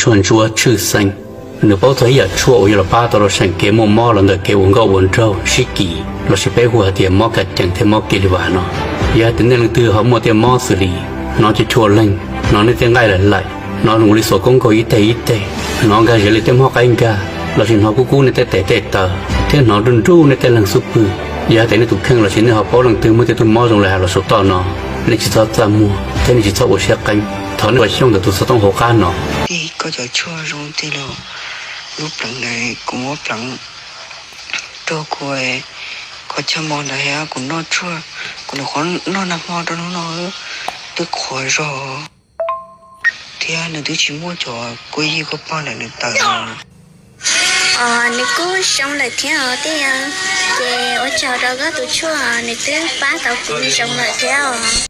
Tshuaj ntsuab tshwj xeeb, nws paub txog ib yam tshuaj uas yuav los pab tau rau seem kev muaj mob los ntawm kev ua nkauj ua nraug sib kis lossis peb hu hais tias mob ka cees thiab mob kev li vas no. Yog hais tias nej leej twg ho muaj tej mob xws li hnov cua cua leeg, hnov nej tej nqaij laim laim, hnov zoo li xuas koob nkaus ib teg ib teg, hnov nkag zes li tej mob qaib nkag, lossis hnov kub kub nej tej tes tej taw, thiab hnov nruj nruj nej tej leeg xub pwg. Yog hais tias nej tus kheej lossis nej ho paub leej twg muaj tej tug mob zoo li hais los saum toj no, nej tsis txhob txaj muag thiab nej tsis txhob ua siab qeeb. Thov nej ua xyooj ntawm tus xov tooj hauv qab no. Tij, koj cov tshuaj zoo tiag los lub pleev ntawd kuv muab pleev rau kuv, qhov chaw mos ntawd thiab kuv noj tshuaj, kuv nyuam qhuav noj nag hmo rau hnub no twb qhuav zog thiab nws twb tsis muaj cov kua yig kua pog ntawm nws tawm no. Os, nws kuj zoo lawm thiab os tij. Ces ua tsaug rau koj tus tshuaj, nws twb pab tau kuv zoo lawm thiab os.